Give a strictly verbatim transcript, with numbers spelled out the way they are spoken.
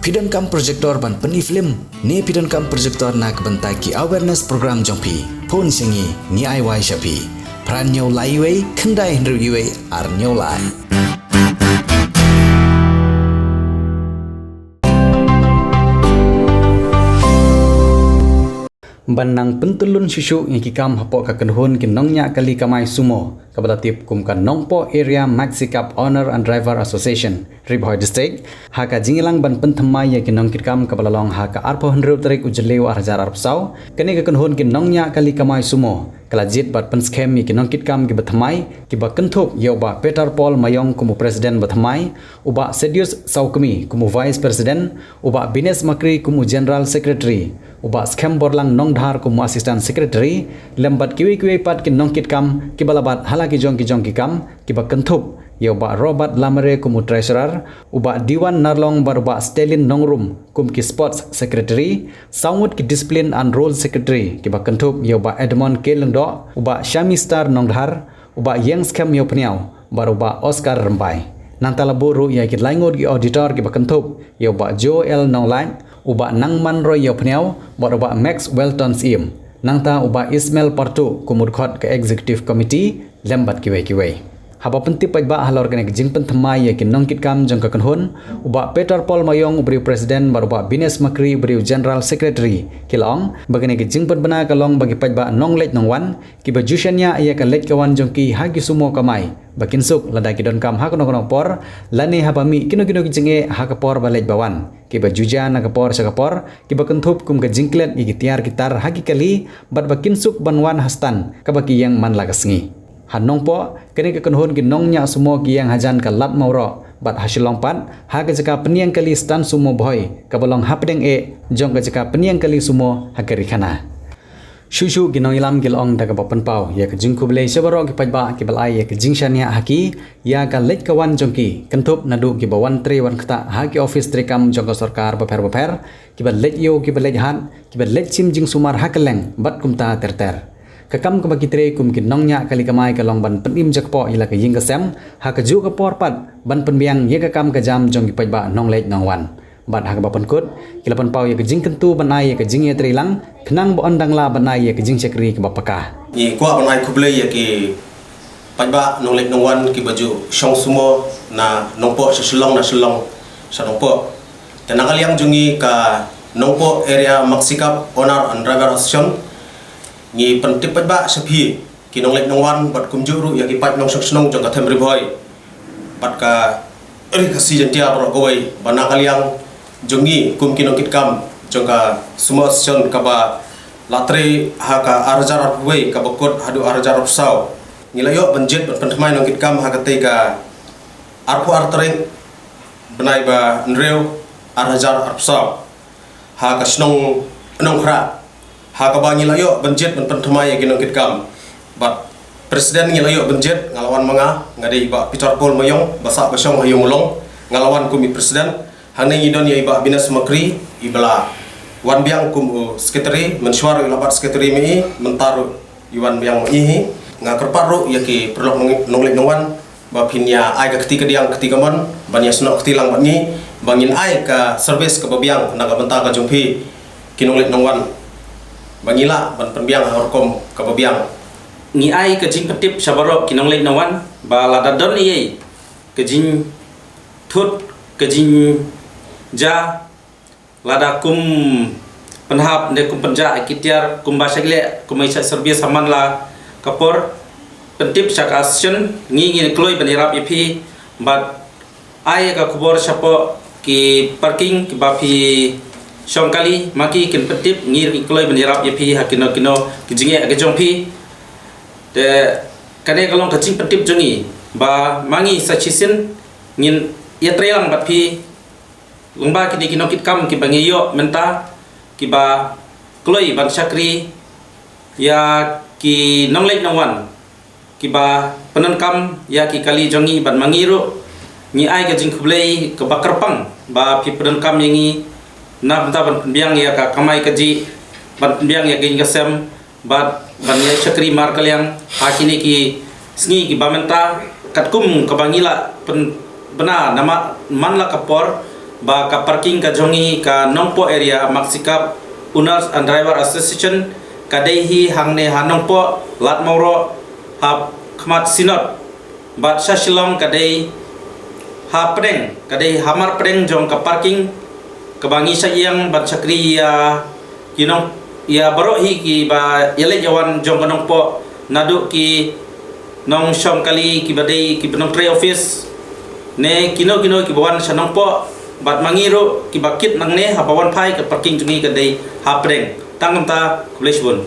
Phi donkam projector ban pyni film ne phi donkam projector na ka bynta ki awareness program jong phi? Phone sha ngi, ngi ai wai sha phi. Phra hynñiew lai wei, khyndai hynriew wei, ar hynñiew lai. Ban nang pyntyllun shuh shuh ïa ki kam hapoh ka kynhun ki nongñiah kali kamai sumo, kaba la tip kum ka Nongpoh Area Maxi Cab Owner and Driver Association, Ri Bhoi District, ha ka jingïalang ban pynthymmai ïa ki nongkitkam kaba la long ha ka arphew hynriew tarik u Jylliew ar hajar arphew saw, kane ka kynhun ki nongñiah kali kamai sumo ka la jied bad pynskhem ïa ki nongkitkam kiba thymmai, kiba kynthup ïa u Bah Peter Paul Mayong kum u President ba thymmai, u Bah Sedius Sawkmi kum u Vice President, u Bah Bines Makri kum u General Secretary, u Bah Skhem Borlang Nongdhar kum u Assistant Secretary, lem bad kiwei kiwei pat ki nongkitkam kiba la bat ha la ki jong ki jong ki kam, kiba kynthup ïa u Bah Robert Lamare kum u Treasurer, u Bah Diwan Narlong bad u Bah Stelin Nongrum kum ki Sports Secretary, saw ngut ki Discipline and Rules Secretary, kiba kynthup ïa u Bah Edmond K Lyngdoh, u Bah Shami Star Nongdhar, u Bah Ïeng Skhem Ïewphniaw bad u Bah Oscar Rymbai. Nangta la buh ruh ïa ki lai ngut ki auditor kiba kynthup ïa u Bah Joel Nonglait, u Bah Nangmanroi Ïewphniaw bad u Bah Max Welton Syiem. Nangta u Bah Ismail Partu kum u dkhot ka Executive Committee, lem bad kiwei kiwei. Haba pyntip paidbah halor kane ka jingpynthymmai ïa ki nongkitkam jong ka kynhun, u Bah Peter Paul Mayong u briew President bad u Bah Bines Makri u briew General Secretary, ki la ong ba kane ka jingpynbna ka long ba ki paidbah nongleit nongwan kiba ju shaniah ïa ka leit ka wan jong ki ha ki sumo kamai, ba kin suk lada ki donkam ha kano kano por, lane haba mih kino kino ki jingeh ha ka por ba leit ba wan, kiba ju jia na ka por sha ka por, kiba kynthup kum ka jingklet ïa ki tiar ki tar ha ki kali, bad ba kin suk ban wan ha stand kaba ki ïeng man la ka sngi. Ha Nongpoh, kane ka kynhun ki nongñiah sumo ki ïeng hajan ka Lad Mawroh bad ha Shillong pat, ha ka jaka pynïeng kali stand sumo Bhoi kaba long hapdeng eh jong ka jaka pynïeng kali sumo ha Karikhana. Shuh shuh ki nongïalam ki la ong da kaba pynpaw ïa ka jingkhublei sha baroh ki paidbah kiba la ai ïa ka jingshaniah ha ki ïa ka leit ka wan jong ki, kynthup naduh kiba wan trei wan ktah ha ki office treikam jong ka sorkar bapher bapher, kiba leit ïew kiba leit hat, kiba leit shim jingsumar ha kylleng bad kumta ter ter. Ka kam kaba ki trei kum ki nongñiah kali kamai ka long ban pynim jakpoh ïa la ka ïing ka sem, ha kajuh ka por pat ban pynbiang ïa ka kam ka jam jong ki paidbah nongleit nongwan. Bad ha kaba pynkut, ki la pynpaw ïa ka jingkyntu ban ai ïa ka jingïatreilang, khnang ba yn dang lah ban ai ïa ka jingshakri kaba paka. Ngi kwah ban ai khublei ïa ki paidbah nongleit nongwan kiba ju shong sumo na Nongpoh sha Shillong, na Shillong sha Nongpoh. Te na ka liang jong ngi ka Nongpoh Area Maxi Cab Owner and Driver Association, ngi pyntip paidbah sha phi ki nongleit nongwan bad kumjuh ruh ïa ki paid nongshong shnong jong ka Them Ri Bhoi bad ka Ri Khasi Jaiñtia baroh kawei, ba na ka liang jong ngi kum ki nongkitkam jong ka Sumo Association kaba la trei ha ka ar hajar arphew wei kaba kut haduh ar hajar arphew saw, ngi la ïoh ban jied ban pynthymmai nongkitkam ha katei ka arphew ar tarik bnai ba hynriew ar hajar arphew saw ha ka shnong Nongkhrah, ha kaba ngi la ïoh ban jied ban pynthymmai ïa ki nongkitkam. Bad president ngi la ïoh ban jied, nga la wan ma nga, nga dei i Bah Peter Paul Mayong, ba sah ba shong ha Ïew Mawlong, nga la wan kum i president. Hangne ngi don ïa i Bah Bines Makri, iba la wan biang kum u secretary, mynshuwa ruh i la bat secretary ma i, mynta ruh i wan biang ma i hi. Nga kyrpad ruh ïa ki paralok nong-, nongleit nongwan, ba phin ïa ai ka kti kadiang kti kamon ban ïa snoh kti lang bad ngi, ba ngin ai ka service kaba biang na ka bynta ka jong phi ki nongleit nongwan, ba ngi lah ban pynbiang ha ka rukom kaba biang. Ngi ai ka jingpyntip sha baroh ki nongleit nongwan ba lada don ei ei ka jingthut, ka jingjia, lada kum pynhap ne kum pynjah ïa ki tiar kumba sha ki leh, kumba i shah service ha man la ka por, pyntip sha ka association, ngi ngin kloi ban ïarap ïa phi bad ai ïa ka khubor shapoh ki parking kiba phi shong kali, ma ki kin pyntip, ngi ruh ngin kloi ban ïarap ïa phi ha kino kino ki jingeh ka jong phi. Te kane ka long ka jingpyntip jong ngi ba ma ngi sa shisien ngin ïatreilang bad phi lyngba kine ki nongkitkam kiba ngi ïoh mynta, kiba kloi ban shakri ïa ki nongleit nongwan kiba pyndonkam ïa ki kali jong ngi, bad ma ngi ruh ngi ai ka jingkhublei kaba kyrpang ba phi pyndonkam ïa ngi na bynta ban pynbiang ïa ka kamai kajih, ban pynbiang ïa ka ïing ka sem, bad ban ïa shakri markylliang ha kine ki sngi kiba mynta, katkum kaba ngi la pynbna na ma-, man la ka por, ba ka parking ka jong ngi ka Nongpoh area Maxi Cup Owners and Driver Association ka dei hi hangne ha Nongpoh, Ladmawroh, ha khmat Synod, bad sha Shillong ka dei ha pdeng, ka dei hamar pdeng jong ka parking kaba ngi shah ïeng ban shakri ïa ki nong, ïa baroh hi kiba ïaleit ïawan jong ka Nongpoh, naduh ki nongshong kali kiba dei kiba nongtrei office ne kino kino kiba wan sha Nongpoh, bad ma ngi ruh kiba kit nangne, haba wan phai ka parking jong ngi ka dei ha pdeng. Tang kumta, khublei shibun.